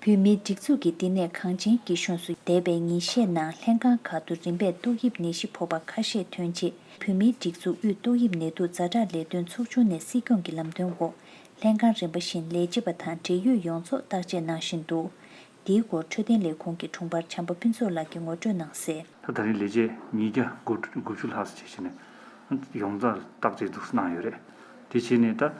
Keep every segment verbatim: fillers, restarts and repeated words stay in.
བོད་མིའི་སྒྲིག་འཛུགས་ཀྱིས་འདི་ནས་གངས་ཅན་སྐྱིད་གཤོངས་སུ་འདས་པའི་ཉིན་ཤས་ནང་ལྷན་ཁང་ཁག་ཏུ་རིམ་པས་ཏོག་དབྱིབས་ནད་གཞི་ཕོག་པ་ཁ་ཤས་ཐོན་རྗེས། བོད་མིའི་སྒྲིག་འཛུགས་དབུས་ཏོག་དབྱིབས་ནད་དུག་ཛ་དྲག་ལས་དོན་ཚོགས་ཆུང་ནས་སྲིད་སྐྱོང་གི་ལམ་སྟོན་འོག་ལྷན་ཁང་རིམ་པ་བཞིན་ལས་བྱེད་པ་དང་འབྲེལ་ཡོད་ཡོངས་རྫོགས་བརྟག་དཔྱད་གནང་བཞིན་འདུག་འདིའི་སྐོར་འཕྲོད་བསྟེན་ལས་ཁུངས་ཀྱི་དྲུང་འཕར་བྱམས་པ་ཕུན་ཚོགས་ལགས་ཀྱིས་ངོ་སྤྲོད་གནང་གསལ། ད་ད་རིང་ལས་བྱེད་ཉིས་བརྒྱ་དགུ་བཅུ་ལྷག་ཙམ་བྱས་བྱས་ནས་ཡོངས་རྫོགས་བརྟག་དཔྱད་འདུག་གནང་ཡོད་རེད། དེ་བྱས་ནས་ད་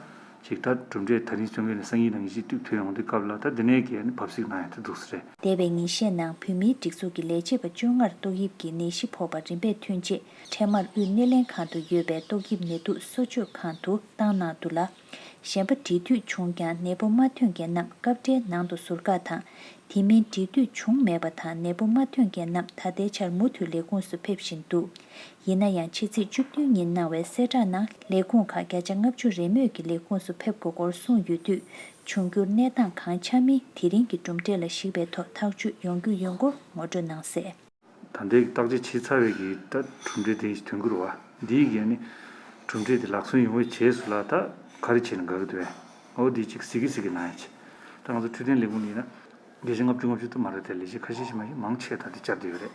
ཅིག་ད་གྲུབ་འབྲས་ད་རིང་བཙོན་ཁང་ནས་སང་ཉིན་གནངས་ཉིན་ཅིག་ཐོན་ཡོང་དུས་སྐབས་ལ་ད་འདི་ནས་གས་ནི་བབས་གཟིགས་གནང་ཡ་དེ་འདུག་སེ་རེད། འདས་པའི་ཉིན་ཤས་ནང་བོད་མིའི་སྒྲིག་འཛུགས་ཀྱི་ལས་བྱེད་པ་བཅོ་ལྔར་ཏོག་དབྱིབས་ཀྱི་ནད་གཞི་ཕོག་པ་རིམ་པས་ཐོན་རྗེས། འཕྲལ་མར་དབུས་སྣེ་ལེན་ཁང་དུ་ཡོད་པའི་ཏོག་དབྱིབས་ནད་དུག་གསོ་བཅོས་ཁང་དུ་བཏང་གནང་འདུག་ལ། གཞན་པ་འབྲེལ་མཐུད་བྱུང་ཀྱང་ནད་འབུ་མ་ཐོན་མཁན་རྣམས་སྐབས་འཕྲལ་ནང་དུ་ཟུར་བཀག་དང་། དེ་མིན་འབྲེལ་མཐུད་བྱུང་མེད་པ་དང་ནད་འབུ་མ་ཐོན་མཁན་རྣམས་ད་ལྟའི་ཆར་མུ་མཐུད་ལས་ཁུངས་སུ་ཕེབས་བཞིན་འདུག་ཡིན་ན་ཡང་ཕྱི་ཚེས་བཅུ་བདུན་ཉིན་གནང་བའི་གསལ་བསྒྲགས་ནང་ལས་ཁུངས་ཁག་བརྒྱ་ཆ་ལྔ་བཅུ་རེས་མོས་ཀྱིས་ལས་ཁུངས་སུ་ཕེབས་དགོས་སྐོར་གསུངས་ཡོད་དུས། འབྱུང་འགྱུར་གནས་སྟངས་གང་ཆགས་མིན་དེ་རིང་གི་གྲུབ་འབྲས་ལ་གཞིགས་པའི་ཐོག་ཐག་གཅོད་ཡོང་རྒྱུ་ཡོང་སྐོར་ངོ་སྤྲོད་གནང་གསལ། ད་ལྟའི་བརྟག་དཔྱད་བྱས་ཚར་བའི་གི་ད་གྲུབ་འབྲས་དེ་ཐོན་གྱི་རེད་བ། འདིའི་གི་ནི་གྲུབ་འབྲས་དེ་ལག་སོན་ཡོང་བའི་རྗེས་སུ་ལ་ད་ག་རེ་བྱས་ནས་དགའ་གི་འདུག་བས། འོ་འདི་གཅིག་གཟིགས་གི་གཟིགས་གི་གནང་ཡ་ཆེ། ད་ང་ཚོ་འཕྲོད་བསྟེན་ལས་ཁུངས་ནི་ཡིན་ན་བརྒྱ་ཆ་ལྔ་བཅུ་ལྔ་བཅུ་ད་མ་རེད་དེ་ལས་བྱེད་ཁ་ཤས་ཤིག་མ་ཤེས་མང་ཆེ་ད་དེ་བཅར་བསྡད་ཡོད་རེད།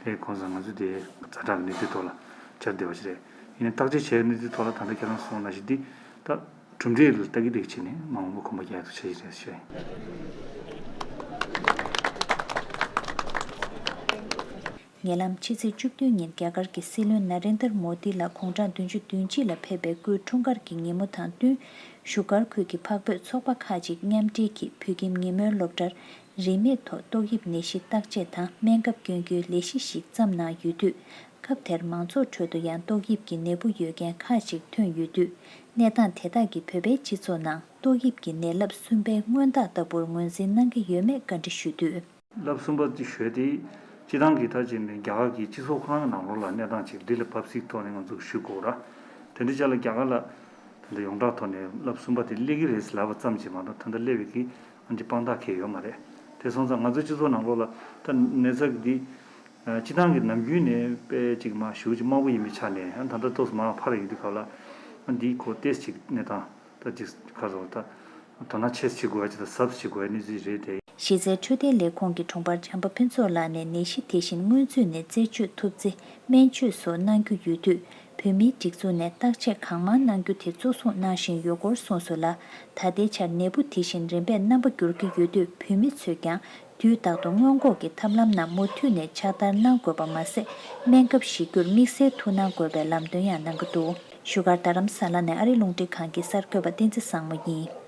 དེ་གོང་ས་ང་ཚོ་དེ་ཛ་དྲག་གི་གནས་ཚུལ་ཐོག་ལ་བཅར་བསྡད་པ་ཞིག་རེད། ཡིན་ནའི་བརྟག་དཔྱད་བྱས་གནས་ཚུལ་ཐོག་ལ་ད་ལྟ་ཁྱེད་རང་གསུངས་ནང་བཞིན་འདི་ད། གྲུབ་འབྲས་ལ་ལྟ་གི་ལྟ་གི་བྱས་ནས་མ་འོངས་པ་གོམ་པ་རྒྱག་ཐུབ་བྱ་ཡི་རེད་ཞུ་ཡིན། ཉེ་ལམ་ཕྱི་ཚེས་བཅུ་བདུན་ཉིན་རྒྱ་གར་གྱི་སྲིད་བློན་ན་རེན་དར་མོ་དི་ལ་དགུང་གྲངས་བདུན་ཅུ་དོན་གཅིག་ལ་ཕེབས་པའི་སྐུའི་འཁྲུངས་སྐར་གྱི་ཉིན་མོ་དང་བསྟུན། བཞུགས་སྒར་ཁུལ་གྱི་འཕགས་བོད་ཚོགས་པ་ཁག་ཅིག་མཉམ་འབྲེལ་གྱིས་བོད་ཁྱིམ་ཉིན་མོའི་སློབ་གྲྭར་རིན་མེད་ཐོག་ཏོག་དབྱིབས་ནད་གཞི་བརྟག་དཔྱད་དང་སྨན་ཁབ་སྐྱོན་རྒྱུའི་ལས་གཞི་ཞིག་བརྩམས་གནང་ཡོད་དུས། སྐབས་དེར་མང་ཚོགས་ཁྲོད་དུ་ཡང་ཏོག་དབྱིབས་ཀྱི་ནད་འབུ་ཡོད་མཁན་ཁག་ཅིག་ཐོན་ཡོད་དུས། གནས་སྟངས་དེ་དག་གིས་བོད་པའི་སྤྱི་ཚོགས་ནང་ཏོག་དབྱིབས་ཀྱི་ནད་རླབས་གསུམ་པའི་སྔོན་རྟགས་ལྟ་བུར་ངོས་འཛིན་གནང་གི་ཡོད་མེད་བཀའ་འདྲི་ཞུས་དུས། རླབས་གསུམ་པ་དེ་ཞུས་ཏེ། སྤྱི་བཏང་གི་ད་ཅིག་ནས་རྒྱ་གར་གྱི་སྤྱི་ཚོགས་ཁོ་རང་གི་ནང་ལོགས་ལ་གནས་སྟངས་ཅིག་འདི་ལ་བབས་གཟིགས་ཐོག་ནས་ང་ཚོ་ཞུ་དགོས་ར། དེ་འདྲ་ཅག་ལ་རྒྱ་གར་ལ་ད་ལྟ་ཡོངས་གྲགས་ཐོག་ནས་རླབས་གསུམ་པ་དེ་སླེབས་ཀྱི་རེད་ཟེར་ལབ་པ་ཙམ་གྱིས་མ་གཏོགས་ད་ལྟ་སླེབས་པའི་གི་ཨ་འདི་དཔང་རྟགས་གང་ཡང་ཡོད་མ་རེད། དེ་སོང་ཙང་ང་ཚོའི་སྤྱི་ཚོགས་ནང་ལོགས་ལ་ད་ནད་ཚབས་འདི། སྤྱི་བཏང་གི་ནམ་རྒྱུན་ནས་དཔེ་ཅིག་མ་ཞེ་པོ་ཅིག་དམའ་པོ་ཡིན་པའི་ཆ་ནས་ཨ་ད་ལྟ་ཏོག་ཙམ་མར་འཕར་ཡོང་དུས་སྐབས་ལ་ཨ་འདིའི་གོ་ཏོག་ཙམ་ཅིག་གནས་སྟངས་ད་ཅིག་ག་རེ་ཟེར་ད་དོ་སྣང་ཆེ་ཙམ་བྱེད་དགོས་ཡ་ཅིག་དང་གཟབ་ཙམ་བྱེད་དགོས་ཡ་གནས་ཚུལ་རེད་དེ། གཞི་རྩའི་འཕྲོད་བསྟེན་ལས་ཁུངས་ཀྱི་དྲུང་འཕར་བྱམས་པ་ཕུན་ཚོགས་ལགས་ནས་ནད་གཞི་དེ་བཞིན་སྔོན་ཚུད་ནས་རྩད་གཅོད་ཐུབ་ཚེ་སྨན་བཅོས་སོགས་གནང་རྒྱུ་ཡོད་དུས། བོད་མིའི་སྒྲིག་འཛུགས་ནས་བརྟག་དཔྱད་གང་མང་གནང་རྒྱུ་དེ་གཙོ་བཟུང་གནང་བཞིན་ཡོད་སྐོར་གསུངས་སོང་ལ། ད་ལྟའི་ཆར་ནད་འབུ་དེ་བཞིན་རིམ་པས་རྣམ་པ་འགྱུར་གྱི་ཡོད་དུས་བོད་མི་ཚོས་ཀྱང་དུས་རྟག་ཏུ་སྔོན་འགོག་གི་ཐབས་ལམ་རྣམས་མུ་མཐུད་ནས་ཕྱག་བསྟར་གནང་དགོས་པ་མ་ཟད། སྨན་ཁབ་བཞེས་རྒྱུར་དམིགས་བསལ་ཐུགས་སྣང་དགོས་པའི་ལམ་སྟོན་ཡང་གནང་གི་འདུག་བཞུགས་སྒར་རྡ་རམ་ས་ལ་ནས་ཨ་རི་རླུང་འཕྲིན་ཁང་གི་གསར་འགོད་པ་བསྟན་འཛིན་བཟང་མོ་ཡིན།